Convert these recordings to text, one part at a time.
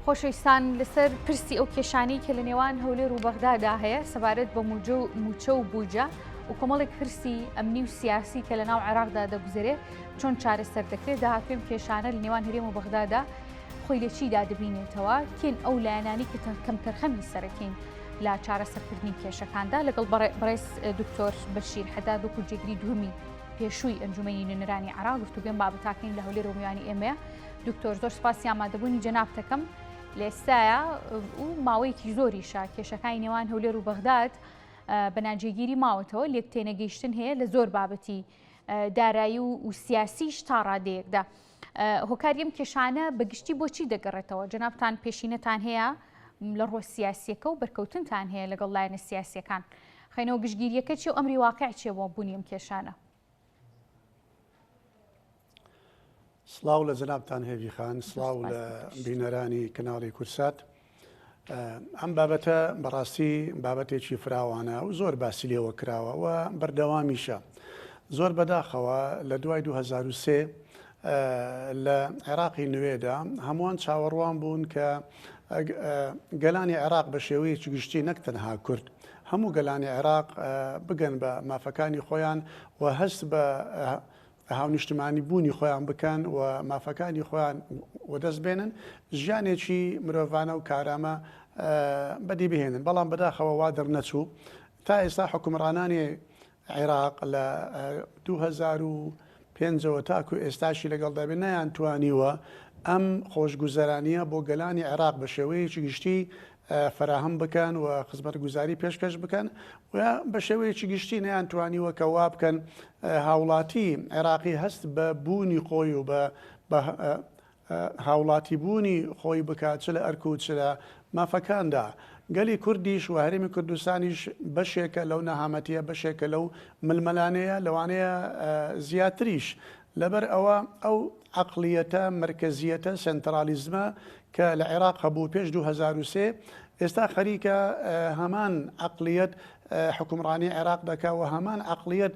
خۆشەویستان لەسەر پرسی ئەو کێشانەی کە لە نێوان هەولێر و بەغدادا هەیە سەبارەت بە موجە و موچە و بوجە و کۆمەڵێک پرسی ئەمنی و سیاسی کە لە ناو عێراقدا دەگوزەرێ چۆن چارەسەر دەکرێت داهاتوێم کێشانە لە نێوان هەرێم و بەغدادا خۆی لە چیدا دەبینێتەوە کێن ئەو لایەنانی کە کەمتەرخەمی سەرەکین لە چارەسەرکردنی کێشەکاندا لەگەڵ بەڕێز دکتۆر بەشیر حەداد وەکو جێگری دووەمی پێشووی ئەنجومەنی نوێنەرانی عێراق گفتوگۆم بابەتاکەین لە هەولێر و میوانی ئێمەیە دکتۆر زۆر سپاسی ئامادەبوونی جەنابتەکەم لە ئێستاە و ماوەیەکی زۆریشە کێشەکانی نێوان هەولێر و بەغداد بە ناجێگیری ماوەتەوە لێک تێنەگەیشتن هەیە لە زۆر بابەتی دارایی و سیاسیش تا ڕادەیەکدا. هۆکاری ئەم کێشانە بە گشتی بۆچی دەگەڕێتەوە؟ جەنابتان پێشینەتان هەیە لە ڕووە سیاسیەکە و بەرکەوتنتان هەیە لەگەڵ لایەنە سیاسیەکان. خەینەوە گشتگیریەکە چیە و ئەمری واقع چیە بۆ بوونی ئەم کێشانە؟ سڵاو لە جەنابتان هێڤی خان، سڵاو لە بینەرانی کەناڵی کوردسات. ئەم بابەتە بەڕاستی بابەتێکی فراوانە و زۆر باسی لێوە کراوە و بەردەوامیشە. زۆر بەداخەوە لە دوای 2003 لە عێراقی نوێدا هەمووان چاوەڕوان بوون کە گەلانی عێراق بە شێوەیەکی گشتی نەک تەنها کورد هەموو گەلانی عێراق بگەن بە مافەکانی خۆیان و هەست بە هاونیشتمانی بوونی خۆیان بکەن و مافەکانی خۆیان وەدەست بێنن، ژیانێکی مرۆڤانە و کارامە بەدی بهێنن، بەڵام بەداخەوە وا دەرنەچوو. تا ئێستا حوکمڕانانی عێراق لە 2005 ەوە تاکو ئێستاشی لەگەڵدا بێ نەیانتوانیوە ئەم خۆشگوزەرانییە بۆ گەلانی عێراق بە شێوەیەکی گشتی فەراهەم بکەن و خزمەتگوزاری پێشکەش بکەن و بە شێوەیەکی گشتی نەیانتوانیوە کە وا بکەن هاوڵاتی عێراقی هەست بە بوونی خۆی و بە هاوڵاتی بوونی خۆی بکات چ لە ئەرک و چ لە مافەکاندا. گەلی کوردیش و هەرێمی کوردستانیش بەشێکە لەو نەهامەتیە، بەشێکە لەو ململانێیە، لەوانەیە زیاتریش. لەبەر ئەوە ئەو عەقڵیەتە مەرکەزیەتە سێنترالیزمە کە لە عێراق هەبوو پێش 2003 ئێستا خەریکە هەمان عەقڵیەت حوکمڕانی عێراق دەکا و هەمان عەقڵیەت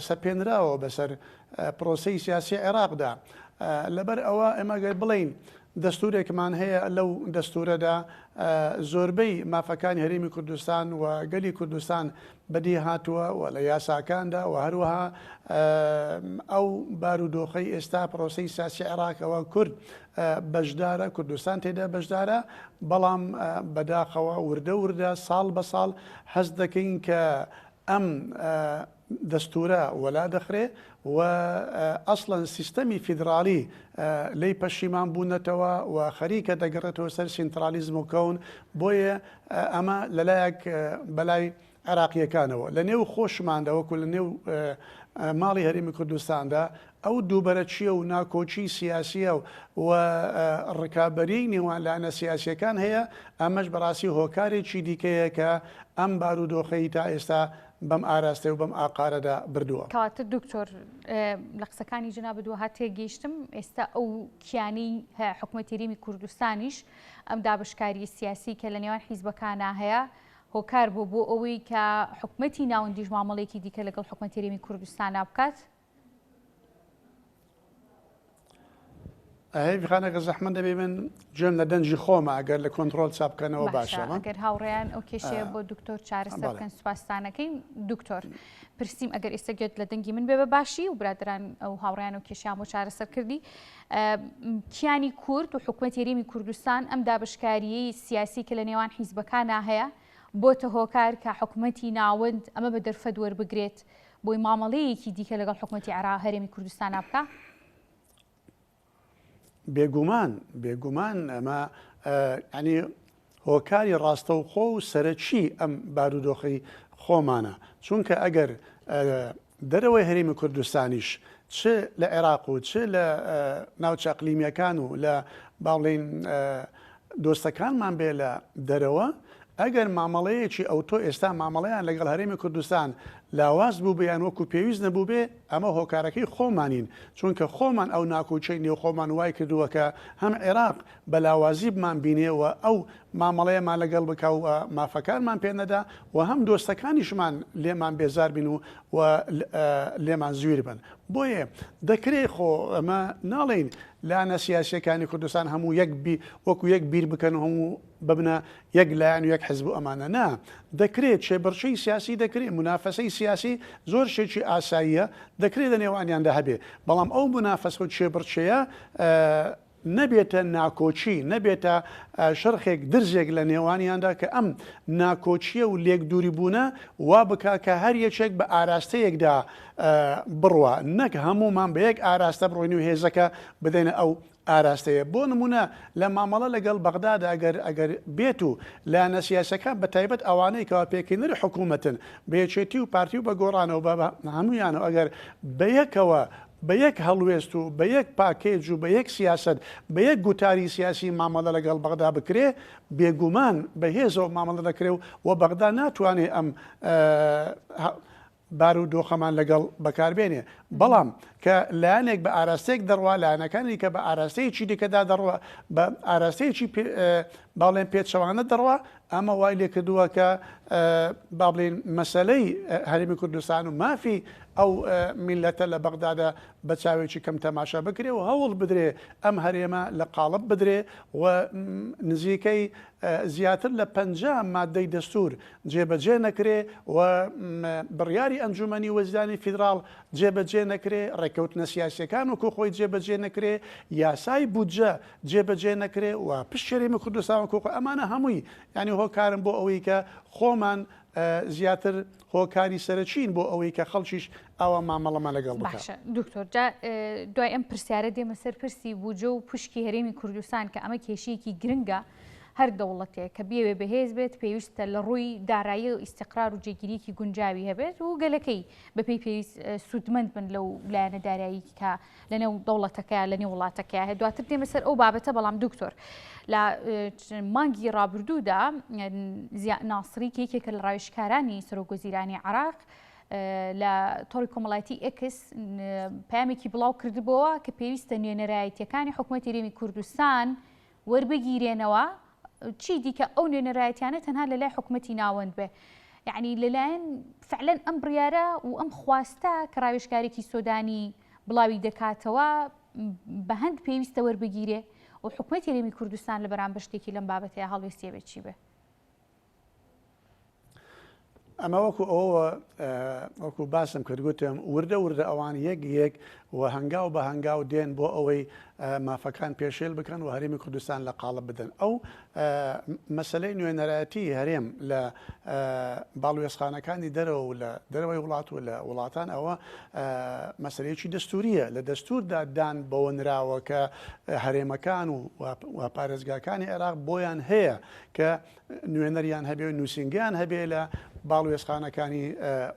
سەپێنراوە بەسەر پرۆسەی سیاسی عێراقدا. لەبەر ئەوە ئێمە گەر بڵێین دەستوورێکمان هەیە لەو دەستوورەدا زۆربەی مافەکانی هەرێمی کوردستان و گەلی کوردستان بەدی هاتووە و لە یاساکاندا و هەروەها ئەو بارودۆخەی ئێستا پرۆسەی سیاسی عێراقەوە کورد بەشدارە کوردستان تێدا بەشدارە بەڵام بەداخەوە وردە وردە ساڵ بە ساڵ هەست دەکەین کە ئەم دەستوورە وەلا دەخرێ و ئەسڵەن سیستەمی فیدراڵی لێی پەشیمان بوونەتەوە و خەریکە دەگەڕێتەوە سەر سینترالیزم و کەون، بۆیە ئەمە لەلایەک بەلای عێراقییەکانەوە لە نێو خۆشماندا وەکو لە نێو ماڵی هەرێمی کوردستاندا ئەو دووبەرەکییە و ناکۆکی سیاسییە و ڕکابەریی نێوان لایەنە سیاسییەکان هەیە، ئەمەش بەڕاستی هۆکارێکی دیکەیە کە ئەم بارودۆخەی تا ئێستا بەم ئاراستەی و بەم ئاقارەدا بردووە. کەواتە دکتۆر لە قسەکانی جەنابت وەها تێگەیشتم ئێستا ئەو کیانەی حکومەتی هەرێمی کوردستانیش ئەم دابەشکاریی سیاسی کە لە نێوان حیزبەکانا هەیە هۆکار بوو بۆ ئەوەی کە حکومەتی ناوەندیش مامەڵەیەکی دیکە لەگەڵ حکومەتی هەرێمی کوردستانا بکات؟ هێڤی خان ئەگەر زەحمەت نەبێ من گوێم لە دەنگی خۆمە ئەگەر لە کۆنتڕۆڵ چاپ بکەنەوە باشە ئەگەر هاوڕێیان ئەو کێشەیە بۆ دکتۆر چارەسەر بکەن سوپاستانەکەین دکتۆر پرسیم ئەگەر ئێستا گوێت لە دەنگی من بێ بە باشی و برادران ئەو هاوڕیان و کێشیان بۆ چارەسەر کردی کیانی کورد و حکوومەت هەرێمی کوردستان ئەم دابشکاریی سیاسی کە لە نێوان حیزبەکانە هەیە بۆتە هۆکار کە حکوومەتی ناوەند ئەمە بە دەرفەت وەربگرێت بۆی مامەڵەیەکی دیکە لەگەڵ حکومەتی عێراق هەرێمی کوردستانا بکا؟ بێگومان بێگومان ئەمە ینی هۆکاری ڕاستەوخۆ و سەرەکی ئەم بارودۆخی خۆمانە چونکە ئەگەر دەرەوەی هەرێمی کوردستانیش چ لە عێراق و چ لە ناوچە ئەقلیمیەکان و لە باڵین دۆستەکانمان بێ لە دەرەوە، ئەگەر مامەڵەیەکی ئەوتۆ ئێستا مامەڵەیان لەگەڵ هەرێمی کوردستان لاواز بووبێ یان وەکو پێویست نەبووبێ، ئەمە هۆکارەکەی خۆمانین، چونکە خۆمان ئەو ناکۆکیەی نێوخۆمان وای کردووە کە هەم عێراق بە لاوازی بمانبینێ و ئەو مامەڵەیەمان لەگەڵ بکا و مافەکانمان پێ نەدا و هەم دۆستەکانیشمان لێمان بێزار بین و لێمان زویر بن. بۆیە دەکرێ خۆ ئەمە ناڵێین لایەنە سیاسیەکانی کوردستان هەموو یەک بی وەکو یەک بیر بکەن و هەموو ببنە یەک لایەن و یەک حزب و ئەمانە نا دەکرێ چێبڕچەی سیاسی دەکرێ مونافەسەی سیاسی زۆر شتێکی ئاساییە دەکرێ لە نێوانیاندا هەبێ بەڵام ئەو مونافەسە و چێبڕچەیە نەبێتە ناکۆکی، نەبێتە شەرخێک درزێک لە نێوانیاندا کە ئەم ناکۆکییە و لێک دووریبوونە وا بکا کە هەر یەکێک بە ئاراستەیەکدا بڕوا، نەک هەموومان بە یەک ئاراستە بڕۆین و هێزەکە بدەینە ئەو ئاراستەیە. بۆ نموونە لە مامەڵە لەگەڵ بەغدادا ئەگەر ئەگەر بێت و لایەنە سیاسیەکان بە تایبەت ئەوانەی کەوا پێکهێنەری حکوومەتن بە یەکێتی و پارتی و بە گۆڕانەوە بە هەموویانەوە ئەگەر بە یەکەوە بە یەک هەڵوێست و بە یەک پاکێج و بە یەک سیاسەت، بە یەک گوتاری سیاسی مامەڵە لەگەڵ بەغدا بکرێ، بێگومان بە هێزەوە مامەڵە دەکرێ و بەغدا ناتوانێ ئەم بارودۆخەمان لەگەڵ بەکاربێنێ. بەڵام کە لایەنێک بە ئاراستەیەک دەڕوا، لایەنەکانی دیکە بە ئاراستەیەکی دیکەدا دەڕوا، بە ئاراستەیەکی با بڵێن پێچەوانە دەڕوا، ئەمە وای لێکردووە کە با بڵێین مەسەلەی هەرێمی کوردستان و مافی ئەو میللەتە لە بەغدادا بە چاوێکی کەم تەماشا بکرێ و هەوڵ بدرێ ئەم هەرێمە لە قاڵب بدرێ و نزیکەی زیاتر لە 50 مادەی دەستور جێبەجێ نەکرێ و بڕیاری ئەنجومەنی وەزیرانی فیدراڵ جێبەجێ نەکرێ، ڕێککەوتنە سیاسیەکان وەکو خۆی جێبەجێ نەکرێ، یاسای بودجە جێبەجێ نەکرێ و پشت هەرێمی کوردستان وەکو خۆی ئەمانە هەمووی یانی هۆکارن بۆ ئەوەی کە خۆمان زیاتر هۆکاری سەرەکین بۆ ئەوەی کە خەڵکیش ئاوا مامەڵەمان لەگەڵ بکا. باشە دکتۆر جا دوای ئەم پرسیارە دێمە سەر پرسی بودجە و پشکی هەرێمی کوردستان کە ئەمە کێشەیەکی گرنگە هەر دەوڵەتێک کە بیەوێ بەهێز بێت پێویستە لە ڕووی دارایی و ئیستقرار و جێگیریکی گونجاوی هەبێت و گەلەکەی بەپێی پێویست سوودمەند بن لەو لایەنە دارایی کە لەنێو دەوڵەتەکەیا لەنێو وڵاتەکەیا هەیە دواتر دێمە سەر ئەو بابەتە بەڵام دکتۆر لە مانگی ڕابردوودا ناسری کە یەکێکە لە ڕاوێژکارانی سەرۆک وەزیرانی عراق لە تۆڕی کۆمەڵایەتی ئێکس پامێکی بڵاو کردبووەوە کە پێویستە نوێنەرایەتیەکانی حکوومەتی هەرێمی کوردستان وەربگیرێنەوە، چی دیکە ئەو نوێنەرایەتیانە تەنها لەلای حکومەتی ناوەند بێ. یەعنی لەلایەن فعلەن ئەم بڕیارە و ئەم خواستە کە ڕاوێژکارێکی سۆدانی بڵاوی دەکاتەوە بە هەند پێویستە وەربگیرێ و حکومەتی هەرێمی کوردستان لە بەرامبەر شتێکی لەم بابەتەیە هەڵوێستی ئەبێ چی بێ؟ ئەمە وەکو ئەوە وەکو باسم کرد گوتم وردە وردە ئەوان یەک یەک و هەنگاو بە هەنگاو دێن بۆ ئەوەی مافەکان پێشێل بکەن و هەرێمی کوردستان لە قاڵب بدەن ئەو مەسلەی نوێنەرایەتی هەرێم لە باڵوێزخانەکانی دەرەوە و لە دەرەوەی وڵات و لە وڵاتان ئەوە مەسلەیەکی دەستوریە لە دەستوردا دان بەوە نراوە کە هەرێمەکان و پارێزگاکانی عێراق بۆیان هەیە کە نوێنەریان هەبێ و نووسینگەیان هەبێ لە باڵوێزخانەکانی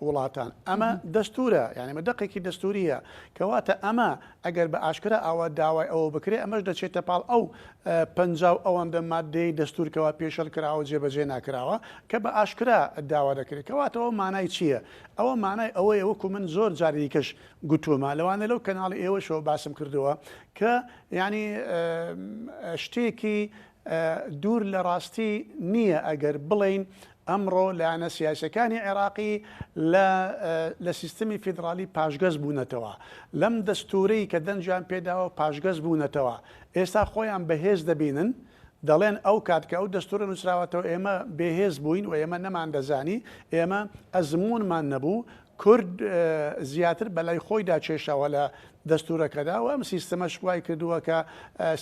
وڵاتان. ئەمە دەستوورە، یانی ئەمە دەقێکی دەستوورییە. کەواتە ئەمە ئەگەر بە ئاشکرا ئاوا داوای ئەوە بکرێ، ئەمەش دەچێتە پاڵ ئەو 50 و ئەوەندە ماددەی دەستوور کەوا پێشێل کراوە و جێبەجێ ناکراوە، کە بە ئاشکرا داوا دەکرێ. کەواتە ئەوە مانای چییە؟ ئەوە مانای ئەوەیە وەکوو من زۆر جاری دیکەش گوتوومە، لەوانەیە لەو کەناڵی ئێوەشەوە باسم کردووە کە یانی شتێکی دوور لە ڕاستی نییە ئەگەر بڵێین ئەمڕۆ لایەنە سیاسیەکانی عێراقی لە لە سیستمی فیدراڵی پاشگەز بوونەتەوە، لەم دەستوورەی کە دەنگیان پێداوە پاشگەز بوونەتەوە، ئێستا خۆیان بەهێز دەبینن، دەڵێن ئەو کات کە ئەو دەستوورە نووسراوەتەوە ئێمە بێهێز بووین و ئێمە نەماندەزانی، ئێمە ئەزموونمان نەبوو، کورد زیاتر بەلای خۆیدا کێشاوە لە دەستوورەکەدا و ئەم سیستمەش وای کردووە کە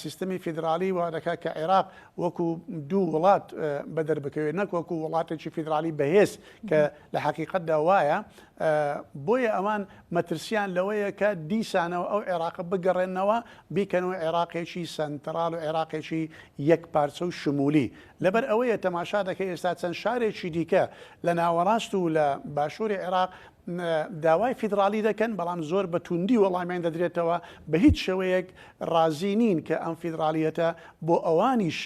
سیستمی فیدراڵی وا دەکات کە عێراق وەکو دوو وڵات بەدەر بکەوێت نەک وەکو وڵاتێکی فیدراڵی بەهێز کە لە حەقیقەتدا وایە. بۆیە ئەوان مەترسیان لەوەیە کە دیسانەوە ئەو عێراقە بگەڕێننەوە بیکەنەوە عێراقێکی سەنتراڵ و عێراقێکی یەکپارچە و شمولی. لەبەر ئەوەیە تەماشا دەکەی ئێستا چەند شارێکی دیکە لە ناوەڕاست و لە باشووری عێراق داوای فیدراڵی دەکەن، بەڵام زۆر بە توندی وەڵامیان دەدرێتەوە، بە هیچ شێوەیەک ڕازی نین کە ئەم فیدراڵییەتە بۆ ئەوانیش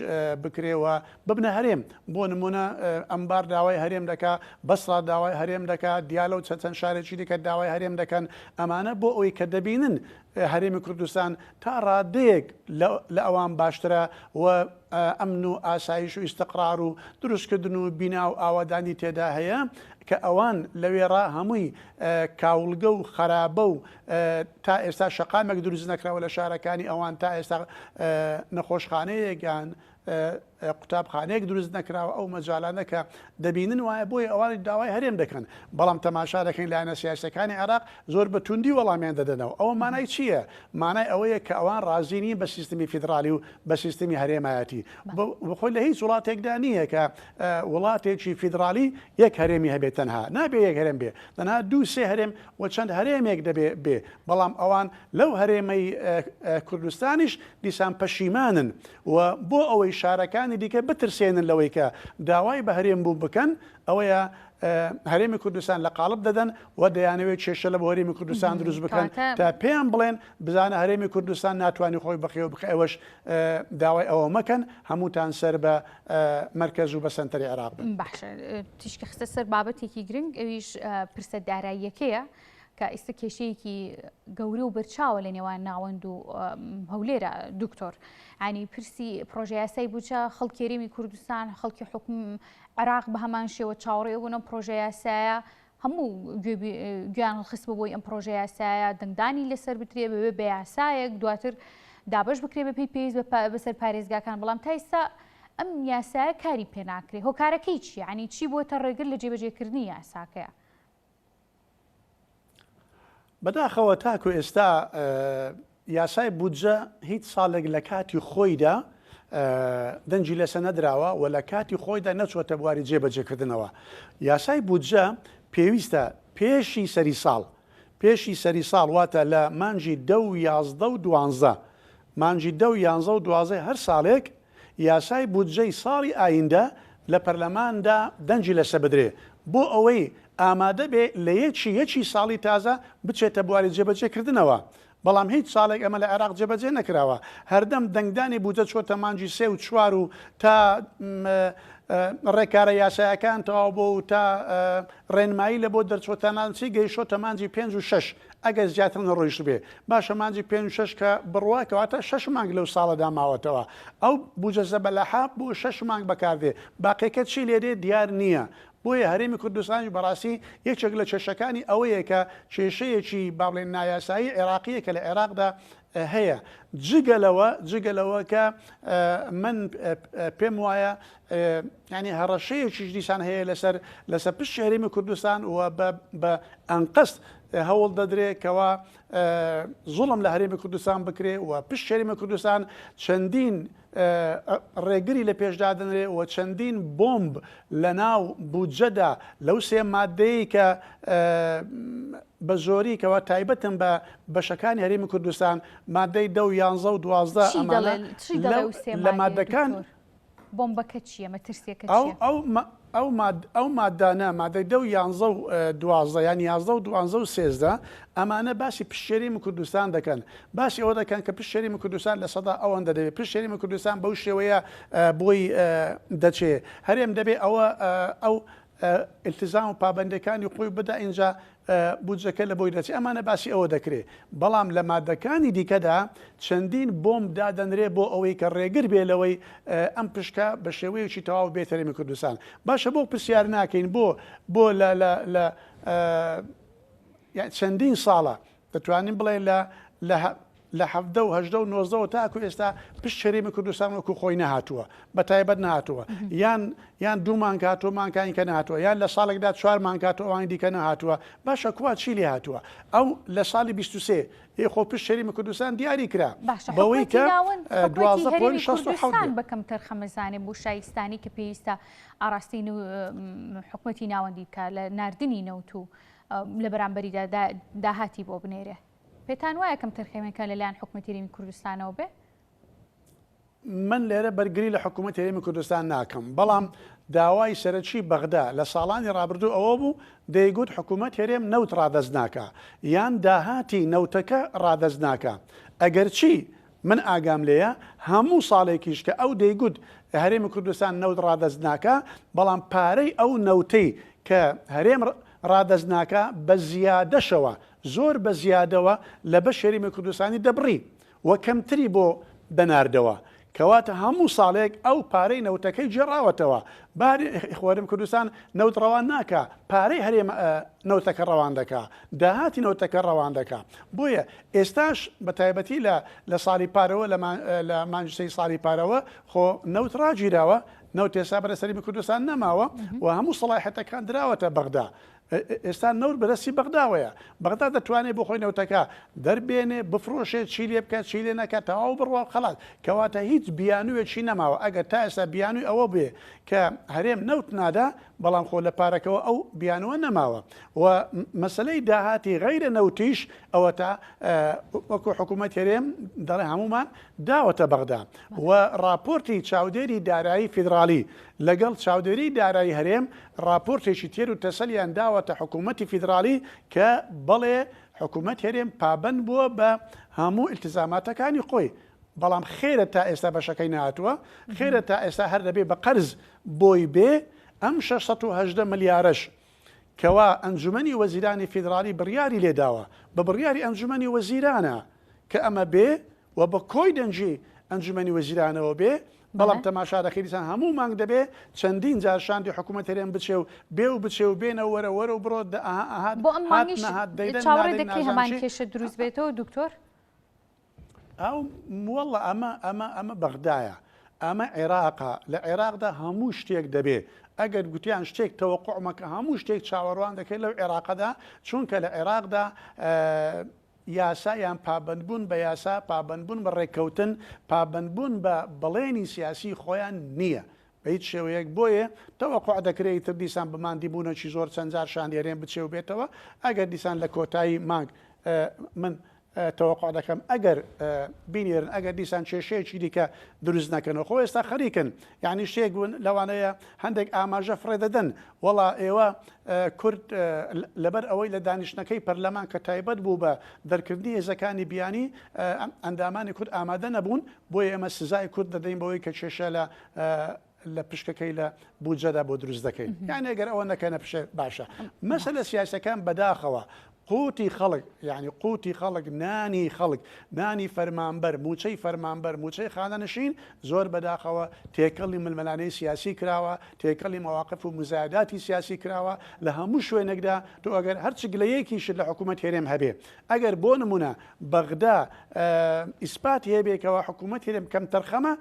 بکرێ و ببنە هەرێم. بۆ نموونە ئەنبار داوای هەرێم دەکا، بەسڕا داوای هەرێم دەکا، دیالە و چەند شارێکی دیکە داوای هەرێم دەکەن، ئەمانە بۆ ئەوەی کە دەبینن هەرێمی کوردستان تا ڕادەیەک لە ئەوان باشترە و ئەمن و ئاسایش و ئیستقرار و دروستکردن و بینا و ئاوادانی تێدا هەیە کە ئەوان لەوێڕا هەمووی کاوڵگە و خەرابە و تا ئێستا شەقامێک دروست نەکراوە لە شارەکانی ئەوان تا ئێستا نەخۆشخانەیەک یان قوتابخانەیەک دروست نەکراوە ئەو مەجالانە کە دەبینن وایە بۆیە ئەوانیش داوای هەرێم دەکەن بەڵام تەماشا دەکەین لایەنە سیاسیەکانی عێراق زۆر بە توندی وەڵامیان دەدەنەوە ئەوە مانای چییە؟ مانای ئەوەیە کە ئەوان ڕازی نین بە سیستمی فیدرالی و بە سیستمی هەرێمایەتی بەخۆی لە هیچ وڵاتێکدا نییە کە وڵاتێکی فیدرالی یەک هەرێمی هەبێت تەنها نابێ یەک هەرێم بێ تەنها دوو سێ هەرێم و چەند هەرێمێک دەبێ بێ بەڵام ئەوان لەو هەرێمەی کوردستانیش دیسان پەشیمانن و بۆ ئەوەی شارەکانی دیکە بترسێنن لەوەی کە داوای بە هەرێم بوون بکەن ئەوەیە هەرێمی کوردستان لە قاڵب دەدەن و دەیانەوێت کێشە لە بۆ هەرێمی کوردستان دروست بکەن تا پێیان بڵێن بزانە هەرێمی کوردستان ناتوانانی خۆی بەخێو بکە ئێوەش داوای ئەوە مەکەن هەمووتان سەر بە مەرکەز و بە سەنتەری عێراق بن. باشە تیشکی خستە سەر بابەتێکی گرنگ ئەویش پرسە داراییەکەیە کە ئیستا کێشەیەکی گەورە و بەرچاوە لە نێوان ناوەند و هەولێرە دکتۆر ینی پرسی پرۆژەیاسای بودجە خەڵکی هەرێمی کوردستان خەڵکی حکوم عێراق بە هەمان شێوە چاوەڕێ بوون ئەم پرۆژەیاسایە هەموو گوێیان هەڵخستبوو بۆی ئەم پرۆژەیاسایە دەنگدانی لەسەر بدرێ بەبێ بە یاسایەک دواتر دابەش بکرێ بەپێی پێویست بەسەر پارێزگاکان بەڵام تا ئیستا ئەم یاسایە کاری پێ ناکرێ هۆکارەکەی چییە ینی چی بۆتە ڕێگر لە جێبەجێکردنی یاساکەیە؟ بەداخەوە تاکو ئێستا یاسای بودجە هیچ ساڵێک لە کاتی خۆیدا دەنگی لەسە نەدراوە و لە کاتی خۆیدا نەچووەتە بواری جێبەجێکردنەوە. یاسای بودجە پێویستە پێشی سەری ساڵ پێشی سەری ساڵ واتە لە مانگی دە و 11 و دوانزە مانگی دە و یانزە و دوازدەی هەر ساڵێک یاسای بودجەی ساڵی ئایندە لە پەرلەماندا دەنگی لەسە بدرێ بۆ ئەوەی ئامادە بێ لە یەکی یەکی ساڵی تازە بچێتە بواری جێبەجێکردنەوە. بەڵام هیچ ساڵێک ئەمە لە عێراق جێبەجێ نەکراوە. هەردەم دەنگدانی بودجە چۆتە مانگی سێ و چوار و تا ڕێکارە یاسایەکان تەواو بۆ و تا ڕێنمایی لە بۆ دەرچووە تەنانەت چی گەیشتۆتە مانگی پێنج و شەش ئەگەر زیاتر نەڕۆیشتبێ. باشە مانگی پێنج و شەش کە بڕوا کەواتە شەش مانگ لەو ساڵەدا ماوەتەوە. ئەو بودجە زەبەلاحە بۆ شەش مانگ بەکاردێ. باقیەکە چی لێدێ دیار نییە. بۆیە هەرێمی کوردستانیش بەڕاستی یەکێک لە کێشەکانی ئەوەیە کە کێشەیەکی با بڵێین نایاسایی عێراقییە کە لە عێراقدا هەیە. جگە لەوە جگە لەوە کە من پێم وایە یانی هەڕەشەیەکیش دیسان هەیە لەسەر لەسەر پشتی هەرێمی کوردستان و بە ئەنقەست هەوڵ دەدرێ کەوا زوڵم لە هەرێمی کوردستان بکرێ و پشت هەرێمی کوردستان چەندین ڕێگری لە پێش دادەنرێ و چەندین بۆمب لە ناو بودجەدا لەو سێ مادەیەی کە بە زۆری کەوا تایبەتن بە بەشەکانی هەرێمی کوردستان مادەی دە و یانزە و 12 ئەمانە لە مادەکان بۆمبەکە چییە؟ مەترسیەکە چییە؟ ئەو ئەو ماد ئەو مادانە مادەی دە و یانزە و 12 یان یازدە و دوانزە و سێزدە ئەمانە باسی پشت هەرێمی کوردستان دەکەن باسی ئەوە دەکەن کە پشت هەرێمی کوردستان 100% ئەوەندە دەبێت پشت هەرێمی کوردستان بەو شێوەیە بۆی دەچێ هەرێم دەبێ ئەوە ئەو ئیلتیزام و پابەندیەکانی خۆی بدا ئینجا بودجەکە لە بۆی دەچێ ئەمانە باسی ئەوە دەکرێ بەڵام لە مادەکانی دیکەدا چەندین بۆمب دادەنرێ بۆ ئەوەی کە ڕێگر بێ لەوەی ئەم پشکە بە شێوەیەکی تەواو بێت هەرێمی کوردستان باشە بۆ پرسیار ناکەین بۆ بۆ لە لە لە چەندین ساڵە دەتوانین بڵێین لە لە لە 17 و 18 و 19 تاکو ئێستا پشت هەرێمی کوردستان وەکو خۆی نەهاتووە بە تایبەت نهاتووە یان یان دوو مانگ هاتووە مانگانی کە نهاتووە یان لە ساڵێکدا چوار مانگ هاتووە ئەوانی دیکە نەهاتووە باشە کوا چی لێ هاتووە ئەو لە ساڵی 23 ی خۆ پشت هەرێمی کوردستان دیاری کرا باشە بەوەی کە حکومەتی هەرێمی کوردستان بە کەمتەرخەمەزانێ بۆ شایستانی کە پێویستە ئاراستەی حکومەتی ناوەندی بکات لە ناردنی نەوت و لە بەرامبەریدا داهاتی بۆ بنێرێ. پێتان وایە کەمتەرخەمیەکان لەلایەن حکومەتی هەرێمی کوردستانەوە بێ؟ من لێرە بەرگری لە حکوومەت هەرێمی کوردستان ناکەم، بەڵام داوای سەرەکی بەغدا لە ساڵانی ڕابردوو ئەوە بوو دەیگوت حکوومەت هەرێم نەوت ڕادەست ناکا یان داهاتی نەوتەکە ڕادەست ناکا ئەگەرچی من ئاگام لێیە هەموو ساڵێکیش کە ئەو دەیگوت هەرێمی کوردستان نەوت ڕادەست ناکا، بەڵام پارەی ئەو نەوتەی کە هەرێم. ڕادەست ناکا بە زیادەشەوە زۆر بە زیادەوە لە بەش هەرێمی کوردستانی دەبڕی و کەمتری بۆ دەناردەوە. کەواتە هەموو ساڵێک ئەو پارەی نەوتەکەی گێڕاوەتەوە. باری هەرێم کوردستان نەوت ڕەوان ناکا، پارەی هەرێم نەوتەکە ڕەوان دەکا، داهاتی نەوتەکە ڕەوان دەکا. بۆیە ئێستاش بە تایبەتی لە لە ساڵی پارەوە لە لە مانگی سێی ساڵی پارەوە خۆ نەوت ڕاگیراوە، نەوت ئێستا بەرەس هەرێمی کوردستان نەماوە و هەموو سەڵاحیەتەکان دراوەتە بەغدا. ئێستا نەوت بەدەستی بەغداوەیە، بەغدا دەتوانێت بۆ خۆی نەوتەکە دەربێنێ، بفرۆشێ، چی لێ بکات، چی لێ نەکات، تەواو بڕوا و خەڵات. کەواتە هیچ بیانوویەکی نەماوە. ئەگەر تا ئێستا بیانووی ئەوە بێ کە هەرێم نەوت نادا، بەڵام خۆ لە پارەکەوە ئەو بیانووە نەماوە. و مەسەلەی داهاتی غەیرە نەوتیش ئەوەتا وەکو حکوومەت هەرێم دەڵێ هەموومان داوەتە بەغدا. و ڕاپۆرتی چاودێری دارایی فیدراڵی لەگەڵ چاودێری دارایی هەرێم ڕاپۆرتێکی تێر و تەسەلیان داوەتە حکوومەتی فیدراڵی کە بەڵێ حکوومەت هەرێم پابەند بووە بە هەموو ئیلتیزاماتەکانی خۆی، بەڵام خێرە تا ئێستا بەشەکەی نەهاتووە، خێرە تا ئێستا هەر دەبێ بە قەرز بۆی بێ، ئەم 618 ملیارەش کەوا ئەنجومەنی وەزیرانی فیدراڵی بڕیاری لێداوە، بە بڕیاری ئەنجومەنی وەزیرانە کە ئەمە بێ و بە کۆی دەنگی ئەنجومەنی وەزیرانەوە بێ، بەڵام تەماشا دەکەی دیسان هەموو مانگ دەبێ چەندین جار شاندی حکوومەت هەرێم بچێ و بێ و بچێ و بێنە وەرە وەرە و بڕۆ دە ئەها ئەهات بۆ ئەم هات مانگیش نەهات دەیدەن چاوەڕێ نادەین دەکرێ نازانم هەمان چی. کێشە دروست بێتەوە دکتۆر؟ ئەو واللە ئەمە ئەمە ئەمە بەغدایە ئەمە عێراقە لە عێراقدا هەموو شتێک دەبێ ئەگەر گوتیان شتێک تەوەقع مەکە هەموو شتێک چاوەڕوان دەکەی لەو عێراقەدا چونکە لە عێراقدا یاسا یان پابەندبوون بە یاسا، پابەندبوون بە ڕێککەوتن، پابەندبوون بە بەڵێنی سیاسی خۆیان نییە بە هیچ شێوەیەک، بۆیە تەوەقوع دەکرێ ئیتر دیسان بە ماندیبوونێکی زۆر چەند جار شاندی هەرێم بچێ و بێتەوە، ئەگەر دیسان لە کۆتایی مانگ من تەوەقوع دەکەم ئەگەر بینێرن ئەگەر دیسان کێشەیەکی دیکە دروست نەکەنەوە، خۆ ئێستا خەریکن یانی شتێک بوون لەوانەیە هەندێک ئاماژە فڕێ دەدەن وەڵا ئێوە کورد لەبەر ئەوەی لە دانیشتنەکەی پەرلەمان کە تایبەت بوو بە دەرکردنی هێزەکانی بیانی ئەندامانی کورد ئامادە نەبوون بۆیە ئێمە سزای کورد دەدەین بەوەی کە کێشە لە لە پشکەکەی لە بودجەدا بۆ دروست دەکەین یان ئەگەر ئەوە نەکەنە پشێ باشە مەسەلە سیاسەکان بەداخەوە قوتی خەڵک یانی قوتی خەڵک نانی خەڵک نانی فەرمانبەر موچەی فەرمانبەر موچەی خانەنشین زۆر بەداخەوە تێکەڵی ململانێی سیاسی کراوە تێکەڵی مەواقف و مزایداتی سیاسی کراوە لە هەموو شوێنێکدا تۆ ئەگەر هەرچ گلەیەکیشت لە حکوومەت هەرێم هەبێ ئەگەر بۆ نمونە بەغدا ئیسپاتی هەبێ کەوا حکوومەت هەرێم کەمتەرخەمە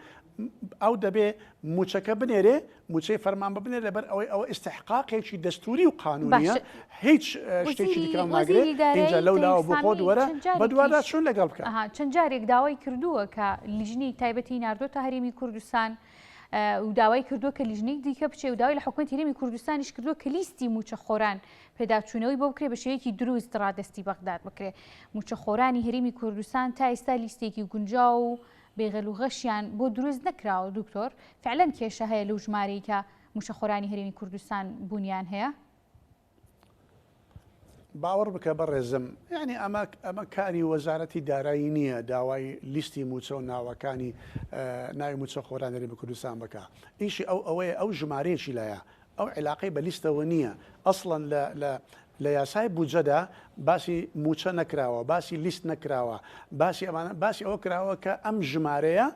ئەو دەبێ موچەکە بنێرێ موچەی فەرمانبە بنێرێ لەبەر ئەوەی ئەوە ئیستحقاقێکی دەستوری و قانونیە باشە هیچ شتێکی وەزیری دیکە هەڵناگرێ وەزیری دارایی ئینجا لەو تەیف لاوە بۆ خۆت سامی وەرە چەند جارێکیش بەدواداچوون لەگەڵ بکە. ئەها چەند جارێک داوای کردووە کە لیژنەی تایبەتی ناردۆتە هەرێمی کوردستان و داوای کردووە کە لیژنەی دیکە بچێ و داوای لە حکومەتی هەرێمی کوردستانیش کردووە کە لیستی مووچەخۆران پێداچوونەوەی بۆ بکرێ بە شێوەیەکی دروست ڕادەستی بەغداد بکرێ مووچەخۆرانی هەرێمی کوردستان تا ئێستا لیستێکی گونجاو و بێ غەل و غەشیان بۆ دروست نەکراوە دکتۆر فعلەن کێشە هەیە لەو ژمارەی کە موچەخۆرانی هەرێمی کوردستان بوونیان هەیە؟ باوەڕ بکە بەڕێزم یانی ئەمە ئەمە کاری وەزارەتی دارایی نییە داوای لیستی موچە و ناوەکانی ناوی موچە خۆران هەرێمی کوردستان بکا ئیشی ئەو ئەوەیە ئەو ژمارەیەکی لایە ئەو عیلاقەی بە لیستەوە نییە ئەسڵەن لە لە لە یاسای بودجەدا باسی مووچە نەکراوە، باسی لیست نەکراوە، باسی ئەمانە باسی ئەوە کراوە کە ئەم ژمارەیە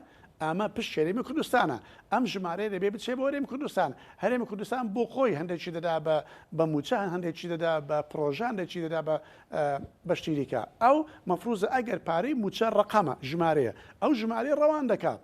ئەمە پشت هەرێمی کوردستانە، ئەم ژمارەیە دەبێ بچێ بۆ هەرێمی کوردستان، هەرێمی کوردستان بۆ خۆی هەندێکی دەدا بە بە مووچە، هەندێکی دەدا بە پڕۆژە، هەندێکی دەدا بە بە شتی دیکە. ئەو مەفروزە ئەگەر پارەی مووچە ڕەقەمە، ژمارەیە، ئەو ژمارەیە ڕەوان دەکا.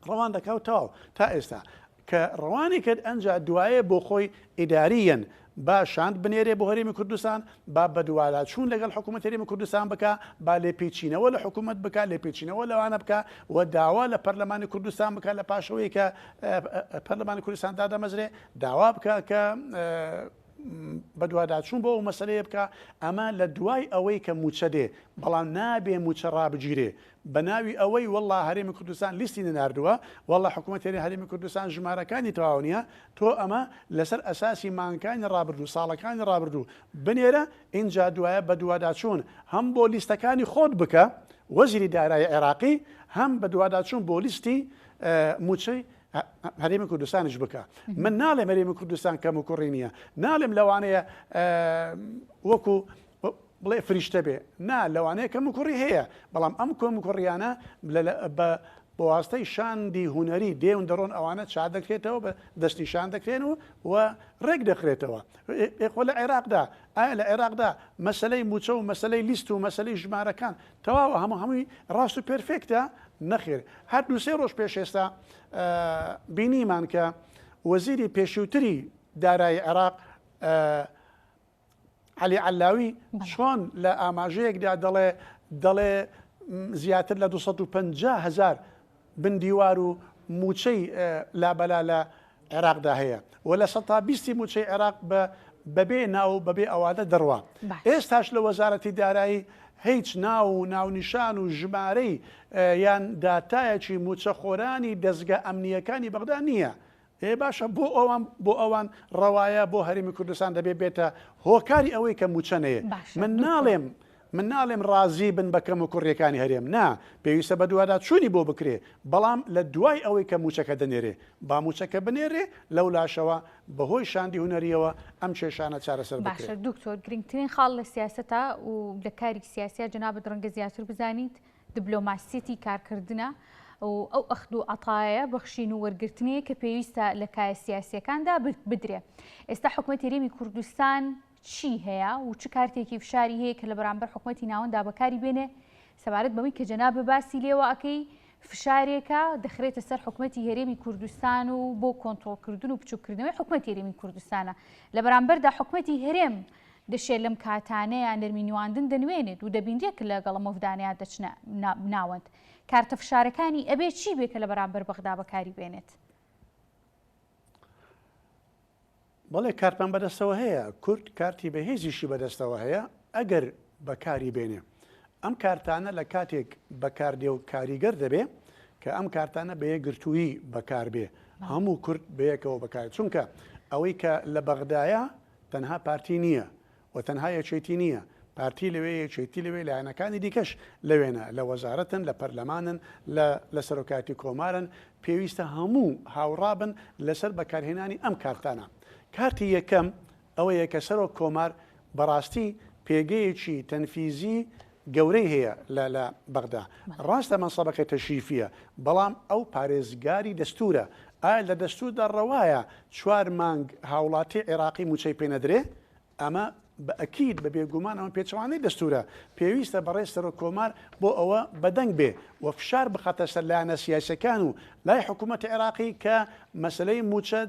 ڕەوان دەکا و تەواو تا ئێستا کە ڕەوانی کرد ئەنجا دوایێ بۆ خۆی ئیداریەن با شاند بنێرێ بۆ هەرێمی کوردستان با بەدواداچوون لەگەڵ حکوومەت هەرێمی کوردستان بکا با لێپێچینەوە لە حکوومەت بکا لێپێچینەوە لەوانە بکا و داوا لە پەرلەمانی کوردستان بکا لە پاشەوەی کە پەرلەمانی کوردستان دادەمەزرێ داوا بکا کە بەدواداچوون بۆ ئەو مەسەلەیە بکا ئەمە لە دوای ئەوەی کە مووچە دێ بەڵام نابێ مووچە ڕابگیرێ بە ناوی ئەوەی وەڵا هەرێمی کوردستان لیستی نەناردووە، وەڵا حکومەتی هەرێمی کوردستان ژمارەکانی تەواو نییە، تۆ ئەمە لەسەر ئەساسی مانگەکانی ڕابردوو، ساڵەکانی ڕابردوو بنێرە، ئینجا دوایە بەدواداچوون هەم بۆ لیستەکانی خۆت بکە، وەزیری دارایی عێراقی، هەم بەدواداچوون بۆ لیستی مووچەی. هەرێمی کوردستانیش بکە من ناڵێم هەرێمی کوردستان کەم و کوڕی نییە ناڵێم لەوانەیە وەکو بڵێ فریشتە بێ نا لەوانەیە کەم و کوڕی هەیە بەڵام ئەم کۆم و کوڕیانە بە بەواستەی شاندی هونەری دێون دەڕۆن ئەوانە چا دەکرێتەوە بە دەستنیشان دەکرێن و و ڕێک دەخرێتەوە خۆ لە عێراقدا ئایا لە عێراقدا مەسلەی موچە و مەسلەی لیست و مەسلەی ژمارەکان تەواوە هەموو هەمووی ڕاست و پێرفێکتە؟ نەخێر. هەر دوو سێ ڕۆژ پێش ئێستا بینیمان کە وەزیری پێشووتری دارایی عێراق عەلی عەلاوی چۆن لە ئاماژەیەکدا دەڵێ دەڵێ زیاتر لە 250 هزار بن دیوار و مووچەی لابەلا لە عێراقدا هەیە و لە سەتا بیستی مووچەی عێراق بە بەبێ ناو و بەبێ ئەوادە دەڕوا. ئێستاش لە وەزارەتی دارایی هیچ ناو و ناونیشان و ژمارەی یان داتایەکی مووچەخۆرانی دەزگا ئەمنییەکانی بەغدا نییە. ئێ باشە بۆ ئەوان بۆ ئەوان ڕەوایە بۆ هەرێمی کوردستان دەبێ بێتە هۆکاری ئەوەی کە مووچە نەیە. من ناڵێم من ناڵێم ڕازی بن بە کەموکوڕیەکانی هەرێم، نا، پێویستە بەدواداچوونی بۆ بکرێ، بەڵام لە دوای ئەوەی کە مووچەکە دەنێرێ، با مووچەکە بنێرێ، لەولاشەوە بەهۆی شاندی هونەرییەوە ئەم کێشانە چارەسەر بکرێ. باشە دکتۆر، گرنگترین خاڵ لە سیاسەتا و لە کاری سیاسیا جەنابت ڕەنگە زیاتر بزانیت، دبلۆماسیەتی کارکردنە و ئەو ئەخد و عەتایە، بەخشین و وەرگرتنەیە کە پێویستە لە کایە سیاسیەکاندا بدرێ. ئێستا حکومەتی هەرێمی کوردستان چی هەیە و چ کارتێکی فشاری هەیە کە لە بەرامبەر حکومەتی ناوەندا بەکاری بێنێ سەبارەت بەوەی کە جەنابت باسی لێوە ئەکەی فشارێکە دەخرێتە سەر حکومەتی هەرێمی کوردستان و بۆ کۆنترۆڵکردن و بچووکردنەوەی حکومەتی هەرێمی کوردستانە لە بەرامبەردا حکومەتی هەرێم دەشێت لەم کاتانەیە نەرمی نواندن دەنوێنێت و دەبینرێت کە لەگەڵ مەودانەیە دەچنە ناوەند کارتە فشارەکانی ئەبێ چی بێ کە لە بەرامبەر بەغدا بەکاری بێنێت؟ بەڵێ کارتمان بەدەستەوە هەیە، کورد کارتی بەهێزیشی بەدەستەوە هەیە ئەگەر بەکاری بێنێ. ئەم کارتانە لە کاتێک بەکاردێ و کاریگەر دەبێ کە ئەم کارتانە بە یەکگرتوویی بەکاربێ، هەموو کورد بەیەکەوە بەکار چونکە ئەوەی کە لە بەغدایە تەنها پارتی نییە و تەنها یەکێتی نییە، پارتی لەوێ، یەکێتی لەوێ، لایەنەکانی دیکەش لەوێنە، لە وەزارەتن، لە پەرلەمانن، لە لە سەرۆکایەتی کۆمارن، پێویستە هەموو هاوڕا بن لەسەر بەکارهێنانی ئەم کارتانە. کارتی یەکەم ئەوەیە کە سەرۆک کۆمار بەڕاستی پێگەیەکی تەنفیزی گەورەی هەیە لە لە بەغدا. ڕاستە مەنسەبەکەی تەشریفییە، بەڵام ئەو پارێزگاری دەستوورە. ئایا لە دەستووردا ڕەوایە چوار مانگ هاوڵاتی عێراقی مووچەی پێ نەدرێ؟ ئەمە بە ئەکید، بە بێگومان ئەمە پێچەوانەی دەستوورە. پێویستە بەڕێز سەرۆک کۆمار بۆ ئەوە بەدەنگ بێ و فشار بخاتە سەر لایەنە سیاسییەکان و لای حکوومەتی عێراقی کە مەسەلەی مووچە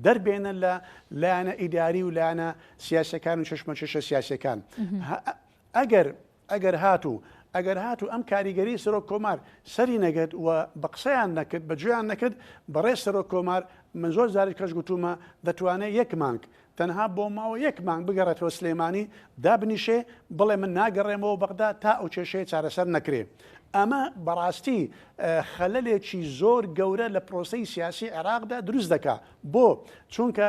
دەربێنن لە لایەنە ئیداری و لایەنە سیاسییەکان و کێشمەکێشە سیاسییەکان. ئەگەر ئەگەر هاتوو ئەگەر هاتوو ئەم کاریگەری سەرۆک کۆمار سەری نەگرت و بە قسەیان نەکرد بە گوێیان نەکرد بەڕێز سەرۆک کۆمار من زۆر جاریش کەش گوتوومە دەتوانێت یەک مانگ تەنها بۆ ماوە یەک مانگ بگەڕێتەوە سلێمانی دابنیشێ بڵێ من ناگەڕێمەوە بەغدا تا ئەو کێشەیە چارەسەر نەکرێ ئەمە بەڕاستی خەلەلێکی زۆر گەورە لە پرۆسەی سیاسی عێراقدا دروست دەکا بۆ چونکە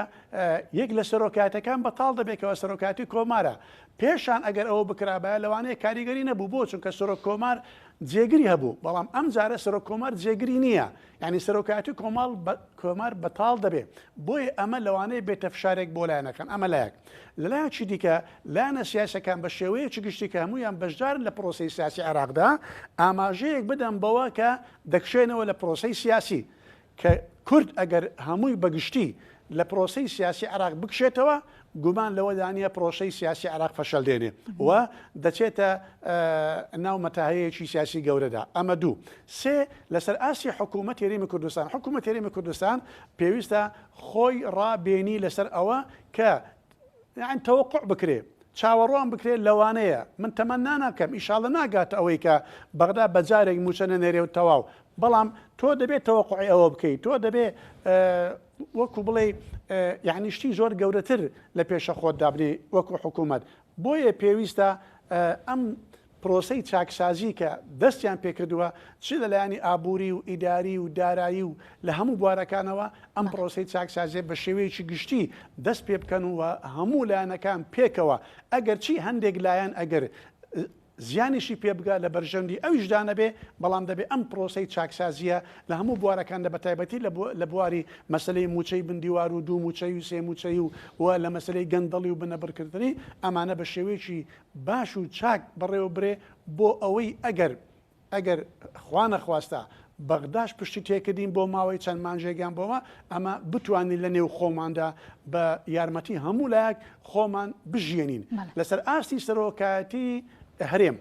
یەک لە سەرۆکایەتەکان بەتاڵ دەبێت کەوە سەرۆکایەتی کۆمارە پێشان ئەگەر ئەوە بکرابایە لەوانەیە کاریگەری نەبوو بۆ چونکە سەرۆک کۆمار جێگری هەبوو بەڵام ئەم جارە سەرۆک کۆمار جێگری نییە یعنی سەرۆکایەتی کۆماڵ کۆمار بەتاڵ دەبێ بۆیە ئەمە لەوانەیە بێتە فشارێک بۆ لایەنەکان ئەمە لایەک لەلایەکی دیکە لایەنە سیاسەکان بە شێوەیەکی گشتی کە هەمویان بەشدارن لە پرۆسەی سیاسی عێراقدا ئاماژەیەک بدەن بەوە کە دەکشێنەوە لە پرۆسەی سیاسی کە کورد ئەگەر هەمووی بە گشتی لە پرۆسەی سیاسی عێراق بکشێتەوە، گومان لەوەدا نییە پرۆسەی سیاسی عێراق فەشەل دێنێ و دەچێتە ناو مەتاهەیەکی سیاسی گەورەدا. ئەمە دوو. سێ، لەسەر ئاستی حکوومەتی هەرێمی کوردستان، حکوومەتی هەرێمی کوردستان پێویستە خۆی ڕابێنی لەسەر ئەوە کە یانی تەوەقوع بکرێ، چاوەڕوان بکرێ لەوانەیە، من تەمەننا ناکەم، ئیشاڵڵە ناگاتە ئەوەی کە بەغدا بە جارێک مووچە نەنێرێ و تەواو، بەڵام تۆ دەبێ تەوەقوعی ئەوە بکەی، تۆ دەبێ وەکو بڵێی یانی شتی زۆر گەورەتر لە پێشە خۆت دابنێی وەکو حکوومەت، بۆیە پێویستە ئەم پرۆسەی چاکسازی کە دەستیان پێکردووە چ لە لایەنی ئابووری و ئیداری و دارایی و لە هەموو بوارەکانەوە ئەم پرۆسەی چاکسازیە بە شێوەیەکی گشتی دەست پێ بکەن و هەموو لایەنەکان پێکەوە ئەگەر چی هەندێک لایەن ئەگەر. زیانیشی پێ بگا لە بەرژەوندی ئەویشدا نەبێ، بەڵام دەبێ ئەم پرۆسەی چاکسازییە لە هەموو بوارەکاندا بە تایبەتی لە بواری مەسەلەی مووچەی بن دیوار و دوو مووچەیی و سێ مووچەیی و و لە مەسەلەی گەندەڵی و بنەبڕکردنی ئەمانە بە شێوەیەکی باش و چاک بەڕێوە برێ بۆ ئەوەی ئەگەر ئەگەر خوا نەخواستە بەغداش پشتی تێکردین بۆ ماوەی چەند مانگێک یان بۆ ئەمە بتوانین لە نێو خۆماندا بە یارمەتی هەموو لایەک خۆمان بژیێنین لەسەر ئاستی سەرۆکایەتی هەرێم.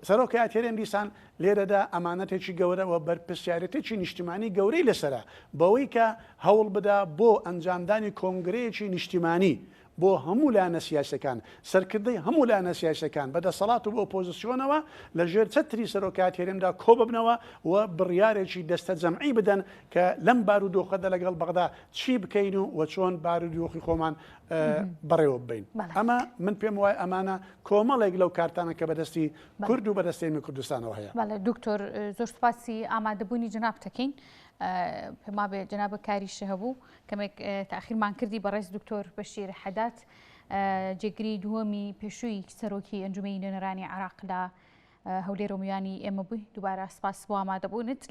سەرۆکایەتی هەرێم دیسان لێرەدا ئەمانەتێکی گەورە و بەرپرسیارێتێکی نیشتیمانی گەورەی لەسەرە بەوەی کە هەوڵ بدا بۆ ئەنجامدانی کۆنگرەیەکی نیشتیمانی بۆ هەموو لایەنە سیاسیەکان، سەرکردەی هەموو لایەنە سیاسیەکان بە دەسەڵات و بە ئۆپۆزسیۆنەوە لە ژێر چەتری سەرۆکایەتی هەرێمدا کۆببنەوە و بڕیارێکی دەستەجەمعی بدەن کە لەم بارودۆخەدا لەگەڵ بەغدا چی بکەین و و چۆن بارودۆخی خۆمان بەڕێوە ببەین. ئەمە من پێم وایە ئەمانە کۆمەڵێک لەو کارتانە کە بەدەستی کورد و بەدەستی هەرێمی کوردستانەوە هەیە. بەڵێ دکتۆر زۆر سوپاسی ئامادەبوونی جەنابتەکەین. پێم وابێ جەنابت کاریش هەبوو. کەمێک تاخیرمان کردی بەڕێز دکتۆر بەشیر حەداد جێگری دووەمی پێشووی سەرۆکی ئەنجومەی نوێنەرانی عراق لە هەولێر و میوانی ئێمە بووی دووبارە سپاس بۆ ئامادەبوونت.